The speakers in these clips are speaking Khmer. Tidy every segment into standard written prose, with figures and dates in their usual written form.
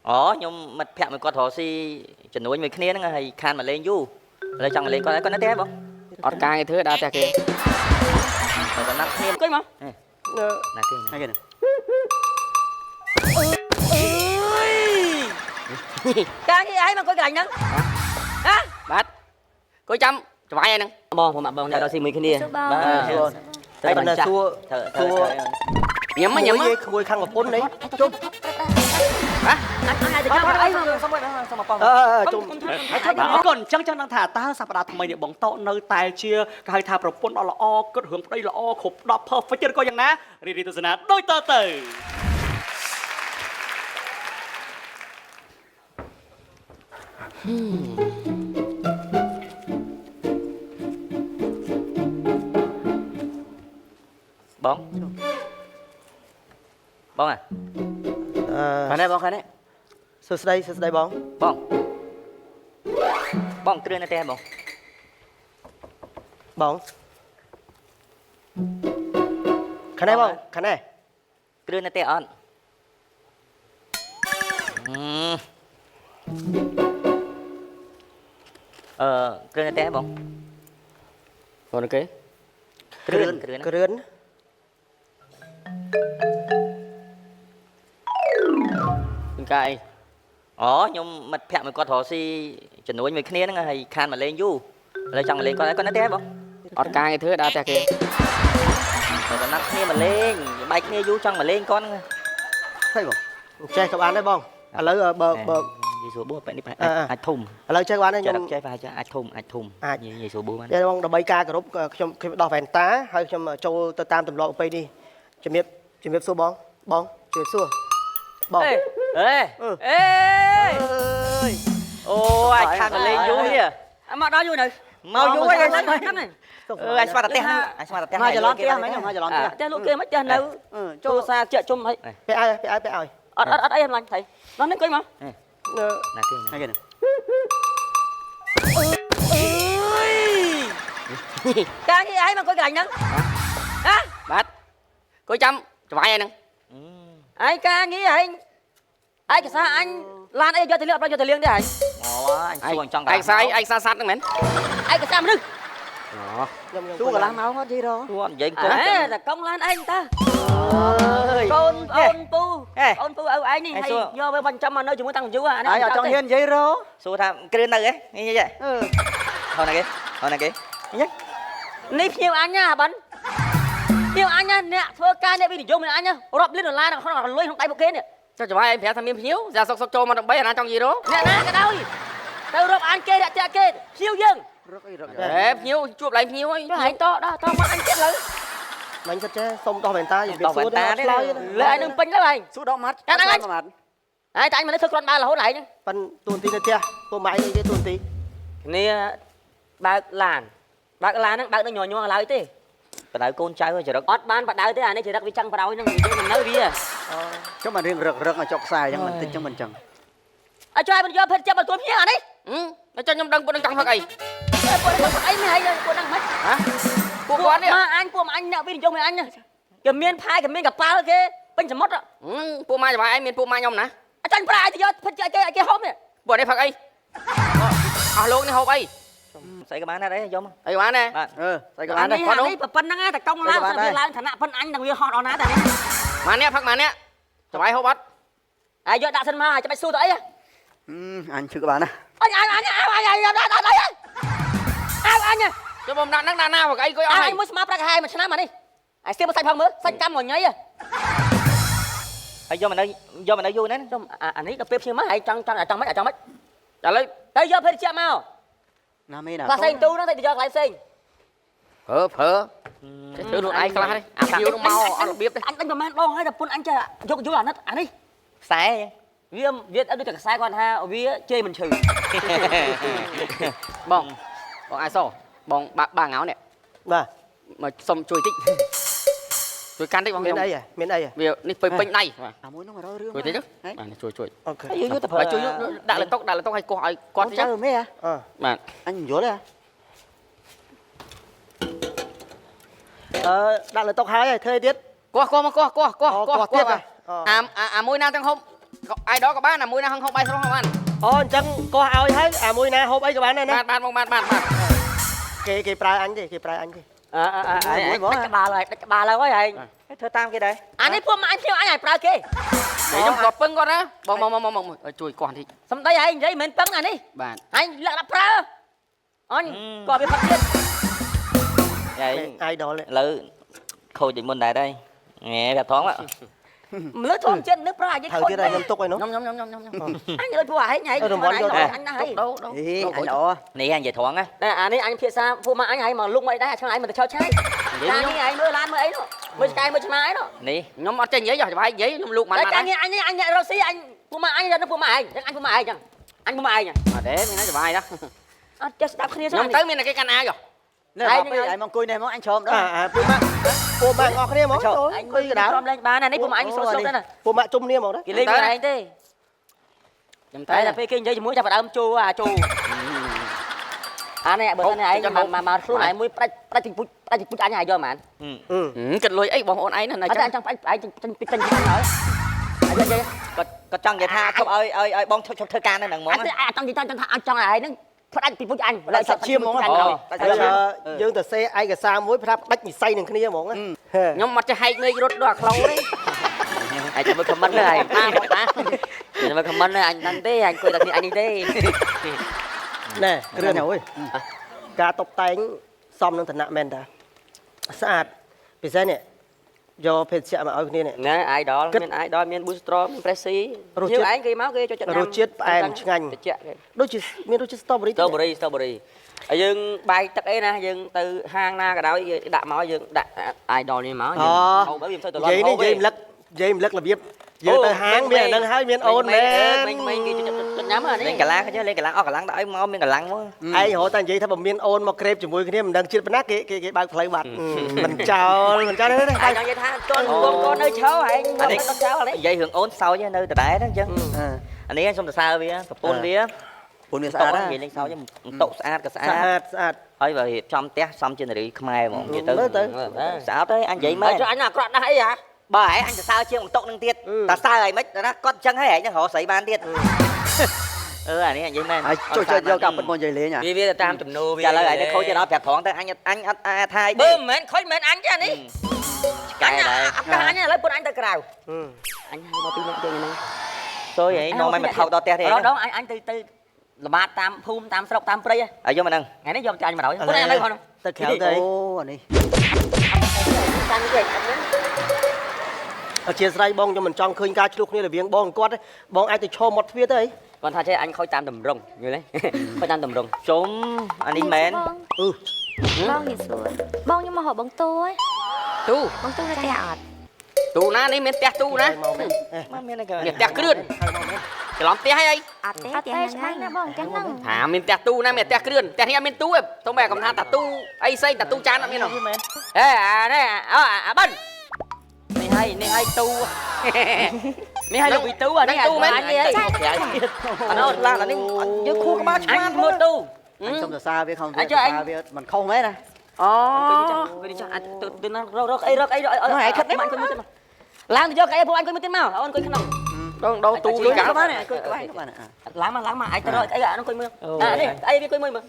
អូខ្ញុំមិត្តភក្តិមួយគាត់រកស៊ីជំនួញមួយគ្នាហ្នឹងហើយខានមកលេងយូរឥឡូវចង់មកលេងគាត់ហើយគាត់នៅផ្ទះបង អត់ការគេធ្វើដើរផ្ទះគេ តែគាត់ណាត់គ្នា អង្គុយមក ណាគេ ណាគេហ្នឹង ការងារឯងមកអង្គុយកន្លែងហ្នឹងហ៎ បាទអង្គុយចាំច្បាយឯហ្នឹង បងผมបង តែរកស៊ីមួយគ្នា សួរបង បាទ តែមិនសួរ ធ្វើ សួរ ញ៉ាំមកញ៉ាំមក ក្មួយខាងប្រពន្ធនេះជុំ អញអញទៅចាំអី សុំមួយសុំមកបង អឺជុំ បាទអរគុណអញ្ចឹងចង់ដឹងថាតើសប្តាហ៍ថ្មីនេះបងតោនៅតែជាគេហៅថាប្រពន្ធដ៏ល្អគិតរឿងប្តីល្អគ្រប់10 perfect ឬក៏យ៉ាងណារីរីទស្សនាដូចតទៅ បងបងអា អឺ ខាងនេះបងខាងនេះ សួស្តីសួស្តីបង បងបងគ្រឿននៅផ្ទះបង បងខាងនេះបងខាងនេះ គ្រឿននៅផ្ទះអត់អឺគ្រឿននៅផ្ទះបង បងគេ គ្រឿនគ្រឿន គ្រឿន មានការអី អូខ្ញុំមិត្តភក្តិមួយគាត់រកស៊ីជំនួញមួយគ្នាហ្នឹងហើយខានមកលេងយូរឥឡូវចង់មកលេងគាត់ហើយគាត់នៅផ្ទះបង អត់ការគេធ្វើដើរផ្ទះគេ តែគាត់ណាត់គ្នាមកលេងបែកគ្នាយូរចង់មកលេងគាត់ហ្នឹង ស្អីបង ចេះក៏បានដែរបងឥឡូវបើបើ និយាយស្រួលបួបែបនេះអាចធំ ឥឡូវចេះក៏បានដែរ ចេះ ខ្ញុំ ចេះប្រហែលអាចធំអាចធំនិយាយស្រួលបួបាន តែបងដើម្បីការគោរពខ្ញុំខ្ញុំដោះវ៉ែនតាហើយខ្ញុំចូលទៅតាមទម្លាប់ប្រពៃនេះជំរាបជំរាបសួរបងបងជំរាបសួរបង អេអេអេ អូអាចខានមកលេងយូរនេះ មកដល់យូរនៅ មកយូរហើយ ហ្នឹង អឺអាចស្មាតផ្ទះហ្នឹងអាចស្មាតផ្ទះ មកច្រឡំផ្ទះមិញមកច្រឡំផ្ទះ ផ្ទះលោកគេមិនផ្ទះនៅ ចូល ចូលសាជាក់ជុំអី ពាក់ឲ្យពាក់ឲ្យពាក់ឲ្យ អត់អត់អត់អីហ្នឹងថៃនោះនេះអង្គុយមក ណាគេ ណាគេហ្នឹង ការងារឯងមកអង្គុយកន្លែងហ្នឹងហ៎ បាទអង្គុយចាំច្បាយឯហ្នឹង ឯងការងារឯងឯកសារអញឡានអីយកទៅលៀងអត់យកទៅលៀងទេឯង អូអញសួរអញចង់ ឯកសារឯកសារសัตว์ហ្នឹងមែន ឯកសារមនុស្ស អូ ខ្ញុំខ្ញុំ សួរកន្លះម៉ោងអត់និយាយរ សួរនិយាយកុំ អេតែកង់ឡានឯងតាកូនអូនពូអូនពូឪឯងនេះហើយយកវាបញ្ចាំមកនៅជាមួយតាំងយូរអានេះ ហើយអត់ចង់ហ៊ាននិយាយរ សួរថាគ្រឿននៅហ៎នេះហ៎ អឺ ហៅណាគេហៅណាគេញ៉េ នេះភ្ញៀវអញណាបានភ្ញៀវអញណាអ្នកធ្វើការអ្នកវិនិយោគមានអញរាប់លានដុល្លារក្នុងលុយក្នុងដៃពួកគេនេះ ចុះច្បាយឯងប្រាប់ថាមានភ្ញៀវចាសុកសុកចូលមកដើម្បីអាណាចង់និយាយរ អ្នកណាក៏ដោយទៅរាប់អានគេរាក់ទាក់គេភ្ញៀវយើង រកអីរក អេភ្ញៀវជួបឡើងភ្ញៀវហើយ ចុះឯងតដល់តមកអញទៀតលើ មិញគិតចេះសុំដោះវ៉ែនតាជំរាបសួរទេឆ្លើយ លើឯងនឹងពេញលើឯង សួរដកម៉ាត់ម៉ាត់ ឯងតែអញមិនធ្វើគ្រាន់បើរហូតឯង ប៉ិនទួនាទីនៅផ្ទះពួកម៉ាក់នេះគេទួនាទី គ្នាបើកឡានបើកឡានហ្នឹងបើកនៅញ័រញ័រឡើយទេ បដៅកូនចៅចរិក អត់បានបដៅទេអានេះចរិតវាចង់បដៅហ្នឹងវាមិននៅវា ចុះមិនរៀងរឹករឹកឲ្យចុកខ្សែអញ្ចឹងមិនតិចអញ្ចឹងមិនអញ្ចឹង អើជួយមិនយកភេទចាប់មកទួភ្ញៀវអានេះ អឺចុះខ្ញុំដឹងពួកនឹងចង់ផឹកអី ពួកហ្នឹងអីមិនហើយពួកហ្នឹងមិន ហ៎ពួកគាត់នេះ មកអញពួកអញអ្នកវិនិយោគមានអញគេមានផាយគេមានកប៉ាល់គេពេញសមុទ្រ ពួកម៉ាច្បាយឯងមានពួកម៉ាខ្ញុំណា អចាញ់ប្រាយទៅយកភេទគេគេហូបនេះ ពួកនេះផឹកអីអស់លោកនេះហូបអី ស្អីក៏បានដែរយកមក អីបានដែរ បាទ អឺស្អីក៏បានដែរ នេះនេះប៉ុណ្្នឹងតែកង់ឡើងវាឡើងឋានៈប៉ុនអញនឹងវាហោះដល់ណាតែនេះ ម៉ានេះផឹកម៉ានេះច្បាយហូបអត់ អាយកដាក់សិនមកចាំបាច់ស៊ូទៅអី អញឈឺក៏បានណា អញអញអញអញអញអញអញអញអញ ចុះបំដាក់ហ្នឹងដាក់ណាផឹកអីគួយអស់ អ ហើយ ញមួយស្មាប្រាក់ហើយមួយឆ្នាំអានេះអាស្ទៀបសាច់ផងមើលសាច់កម្មងញ៉ៃ ហើយយកមកនៅយកមកនៅយូរណាស់ ចុំអានេះដល់ពេលភ្ញៀវមកហើយចង់ចង់ចង់មិនចង់មិន ឥឡូវ ទៅយកភេទជ្ជៈមក ណាមេណា ខ្លះផ្សេងទូហ្នឹងទៅយកកន្លែងផ្សេង ភើភើចេះធ្វើខ្លួនឯងខ្លះទេអាភ្ញៀវនឹងមកអត់របៀបទេ អញដេញប្រហែលដងហើយតែពុនអញចេះយកយល់អាណិតអានេះ ខ្សែ វាវាអត់ដូចតែខ្សែគាត់ថាវាជេរមិនឈឺ បងបងអាយសបងបាក់បាងោនេះ បាទ មកសុំជួយតិចជួយកាន់តិចបង មានអីមានអី វានេះពេញពេញដៃ អាមួយនោះ100រឿង ជួយតិចបាទជួយជួយ អូខេ យូរយូរទៅប្រើ បាទជួយដាក់លើតុដាក់លើតុឲ្យកោះឲ្យគាត់តិច ចៅមេ អឺ បាទ អញយល់ទេ អឺដាក់លើតុហើយធ្វើអីទៀត កោះកោះមកកោះកោះកោះកោះ ទៀត អាអាមួយណាទាំងហូប អាយដលក៏បានអាមួយណាហឹងហូបបាយស្រស់ក៏បាន អូអញ្ចឹងកោះឲ្យហើយអាមួយណាហូបអីក៏បានដែរណា បានបានបងបានបានបាន គេគេប្រើអញទេគេប្រើអញទេ អើអើអើដាច់ក្បាលហើយដាច់ក្បាលហើយហើយ ធ្វើតាមគេដែរ អានេះពួកម៉ាក់អញភ្ញៀវអញឲ្យប្រើគេ ខ្ញុំគាត់ពឹងគាត់ណាបងមកមកមកជួយគាត់តិច សំដីឯងនិយាយមិនមែនពឹងអានេះ បាទ អញលាក់ដាក់ប្រើអញក៏វាផឹកទៀត ឯង អាយដល ឥឡូវខូចដូចមុនដែរដែរងែប្រាប់ថង មនុស្សធម្មជាតិនឹកប្រើអាយ ត្រូវទៀតហើយខ្ញុំទុកឲ្យនោះ ខ្ញុំខ្ញុំខ្ញុំខ្ញុំខ្ញុំ អញលើពួកឯងឯងអញណាស់ហើយ ដូរដូរ អេអញល្អ នេះអញនិយាយត្រង់ណា តែអានេះអញភាសាពួកម៉ាក់អញឯងមកលុកមកអីដែរឆ្ងាយមកទៅឆោតឆាយអានេះឯងមើលឡានមើលអីនោះមើលឆ្កែមើលឆ្មាអីនោះ នេះ ខ្ញុំអត់ចេះនិយាយច្បាស់និយាយខ្ញុំលូកម៉ាត់ តែ ម៉ាត់ ការងារអញនេះអញអ្នករកស៊ីអញពួកម៉ាក់អញរកពួកម៉ាក់ឯងអញពួកម៉ាក់ឯងចឹងអញពួកម៉ាក់ឯង អត់ទេមានណាច្បាស់ណា អត់ចេះស្ដាប់គ្នា ខ្ញុំទៅមានតែគេកាន់អាវ នេះមកពេលឯងមកអង្គុយនេះមកអញច្រំដល់ អាពួកម៉ាក់ពួកម៉ាក់អស់គ្នាហ្មងចូល អញ អង្គុយកណ្ដាល ព្រមលេងបានអានេះពួកម៉ាក់អញស្រុកស្រុកដែរណា ពួកម៉ាក់ជុំគ្នាហ្មងណា គេលេងខ្លួនឯងទេ ខ្ញុំទៅ តែតែពេលគេនិយាយជាមួយចាប់ដើមចូលអាចូលអានេះបើសិនឯងមកមកខ្លួនឯងមួយផ្ដាច់ផ្ដាច់ទីពុជផ្ដាច់ទីពុជអញឲ្យយកហ្មង គិតលុយអីបងប្អូនឯងណា អត់តែអញចង់ផ្ដាច់ឯងចេញពីចេញពីអញហើយអញនិយាយ គាត់គាត់ចង់និយាយថាឈប់ឲ្យឲ្យឲ្យបងឈប់ឈប់ធ្វើការនៅហ្នឹងហ្មង អត់ទេអត់ចង់និយាយចង់ថាអញចង់ឲ្យឯងហ្នឹងផ្ដាច់ពីពុជអញ ផ្ដាច់សាច់ឈាមហ្មង យើងទៅសេឯកសារមួយប្រាប់ដាច់និស័យនឹងគ្នាហ្មងណា ខ្ញុំអត់ចេះហែកមេឃរត់ដល់អាខ្លងទេ ឯងចាំមើលខមមិនហ្នឹងឯង តាតា ចាំមើលខមមិនហ្នឹងអញដឹងទេអញអង្គុយតែគ្នាអញនេះទេ ណែគ្រឿនអើយការតុបតែងសមនឹងឋានៈមែនតាស្អាតពិសេសនេះយកភេសជ្ជៈមកឲ្យគ្នានេះ ណែ idol មាន idol មាន booster មាន pressy យើងឯងគេមកគេចូលចិត្ត រសជាតិផ្អែមឆ្ងាញ់ តិចគេ ដូចជាមានរសជាតិ strawberry strawberry strawberry ហើយយើងបាយទឹកអីណាយើងទៅហាងណាក៏ដោយយើងដាក់មកយើងដាក់ idol នេះមកយើងហូបទៅវាមិនសូវត្រឡប់ និយាយនេះនិយាយរំលឹកនិយាយរំលឹករបៀបយើងទៅហាងមានអានឹងហើយមានអូនមែន មិញមិញគេចូលចិត្តញ៉ាំអានេះ លេងកាឡាគេលេងកាឡាអស់កម្លាំងដាក់ឲ្យមកមានកម្លាំងមក ឯងរហូតតែនិយាយថាបើមានអូនមកក្រេបជាមួយគ្នាមិនដឹងជាតិប៉ុណ្ណាគេគេគេបើកផ្លូវបាត់មិនចោលមិនចោលទេ ឯងចង់និយាយថាកូនកូនកូននៅឈរឯង អានេះ ដល់ចោលនេះ និយាយរឿងអូនសោចនៅដដែលហ្នឹងអញ្ចឹងអានេះខ្ញុំសរសើរវាប្រពន្ធវា ពូនវាស្អាត និយាយលេងសោចតុស្អាតក៏ស្អា ស្អា ត តស្អាត ហើយបើរៀបចំផ្ទះសមជានារីខ្មែរហ្មងនិយាយទៅ មើលទៅ ស្អាតហើយអញនិយាយមែន ហើយចុះអញអាក្រក់ណាស់អីហ่า បើឯងអញសរសើរជាងបន្តុកនឹងទៀតតែសើឲ្យមិនណាគាត់អញ្ចឹងហើយឯងនឹងរកស្រីបានទៀតអឺអានេះអញនិយាយមែន ហើយជួយជួយយកកាពិតមកនិយាយលេងអា វាវាទៅតាមទំនោរវា ចាឥឡូវឯងទៅខូចទៀតអត់ប្រាប់ត្រង់ទៅអញអញអត់អាថាយ បើមិនមែនខូចមិនមែនអញទេអានេះ ឆ្កែដែរ ឱកាសអញឥឡូវពុនអញទៅក្រៅអញហៅមកពីរនាក់ទៀតហ្នឹង សូយឯងនាំឲ្យមកថោកដល់ផ្ទះទេ រដងអញអញទៅទៅល្បាតតាមភូមិតាមស្រុកតាមព្រៃ ឲ្យយកមកហ្នឹង ថ្ងៃនេះយកចាញ់មកដល់ពុនអញឥឡូវហ្នឹង ទៅក្រៅទៅ អូអានេះ តាំងទៀតអញហ្នឹង អធិស្ឋានបងខ្ញុំមិនចង់ឃើញការឆ្លោះគ្នារវាងបងគាត់ទេបងអាចទៅឈរមាត់ទ្វារទៅអី គាត់ថាចេះអញខូចតាមតម្រងយល់ទេខូចតាមតម្រង ជុំអានេះមែន អឺ បងនិយាយសួរបងខ្ញុំមកហៅបងទូហ៎ ទូ បងទូនៅផ្ទះអត់ ទូណានេះមានផ្ទះទូណា មកមែន មកមានអីគេ មានផ្ទះគ្រឿនច្រឡំផ្ទះហើយអី អត់ទេអត់ទេច្បាស់ណាស់បងផ្ទះហ្នឹង ថាមានផ្ទះទូណាមានផ្ទះគ្រឿនផ្ទះនេះអត់មានទូទេទុំតែកំថាតាទូអីផ្សេងតាទូចានអត់មានទេ ហេអានេះអូអាបិននេះហើយនេះហើយទូនេះហើយលោកពីទូអានេះ ទូមែន អញនេះហើយ ក្រៅទៀតអានោះឡាអានេះយើងខួរក្បាលឆ្ អញ មា មើលទូ អញសុំសរសើរវាខំវាសរសើរវាមិនខុសមែនណា អូ អង្គុយចុះអាចទៅទៅណារករកអីរកអីរកអីខិតនេះអង្គុយមួយទៀតឡើងទៅយកអីពួកអញអង្គុយមួយទៀតមកអូនអង្គុយក្នុង ដងដងទូ អង្គុ វាកា យក្បាលនេះអង្គុយក្បាលក្បាល ឡើងមកឡើងមកអាចទៅរកអីអាអង្គុយមើលអានេះអីវាអង្គុយមួយមើល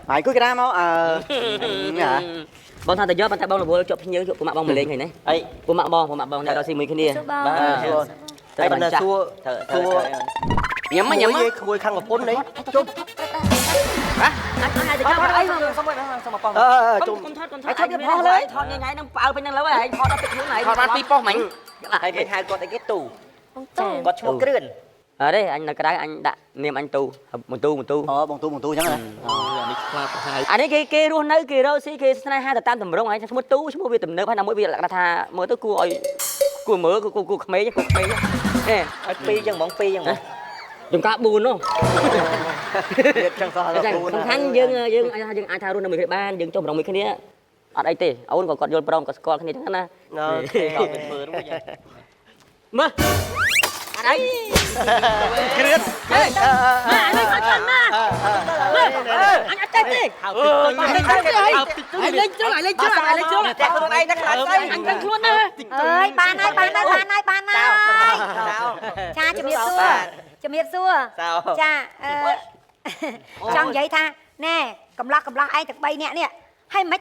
ហើយអង្គុយកណ្ដាលមកអឺ បងថាទៅយកប៉ុន្តែបងរវល់ជាប់ភ្ញៀវជាប់ពួកម៉ាក់បងមកលេងហើយណា អី ពួកម៉ាក់បងពួកម៉ាក់បងអ្នករកស៊ីមួយគ្នា សួរបង តែបណ្ដាសួរ ធ្វើ សួរ ញ៉ាំញ៉ាំ យក្មួយខាងប្រពន្ធនេះជុំ អញអាចទៅចាំអី សុំមួយសុំមកបង អឺជុំ កុំថតកុំថតថតវាផុសលើថតញ៉ៃញ៉ៃនឹងផ្អើលពេញនឹងលើហើយថតដល់ទឹកខ្លួនហើយ ថតបានពីរប៉ុស្មិញ ហើយគេហៅគាត់អីគេទូ បងទូ គាត់ឈ្មោះគ្រឿន អរេអញនៅក្រៅអញដាក់នាមអញទូបន្ទូបន្ទូ អូបងទូបងទូអញ្ចឹងណា នេះខ្លាចប្រហែល អានេះគេគេរស់នៅគេរកស៊ីគេស្នេហាទៅតាមតម្រងហើយឈ្មោះទូឈ្មោះវាទំនើបហើយណាមួយវាលក្ខណៈថាមើលទៅគួរឲ្យគួរមើលគួរគួរក្មេងគួរក្មេងហេ ឲ្យពីរចឹងហ្មងពីរចឹងហ្មង ចំការ4នោះ ទៀតចឹងសោះដល់ពូ សំខាន់យើងយើងយើងអាចថារស់នៅមួយគ្នាបានយើងចុះម្ដងមួយគ្នាអត់អីទេអូនក៏គាត់យល់ព្រមក៏ស្គាល់គ្នាចឹងណា អូខេ ដល់ទៅធ្វើរួចហើយ មើលអត់អី គ្រឿន ហេមកអានេះគាត់ចាំណា អញអត់ចេះទេហើយលេងជ្រុលហើយលេងជ្រុលហើយលេងជ្រុល តែខ្លួនឯងណាខ្លាចស្អី អញដឹងខ្លួនណា អើយបានហើយបានហើយបានហើយបានហើយចាជំរាបសួរជំរាបសួរចាអឺចង់និយាយថាណែកំឡោះកំឡោះឯងទាំង3នាក់នេះហើយមិន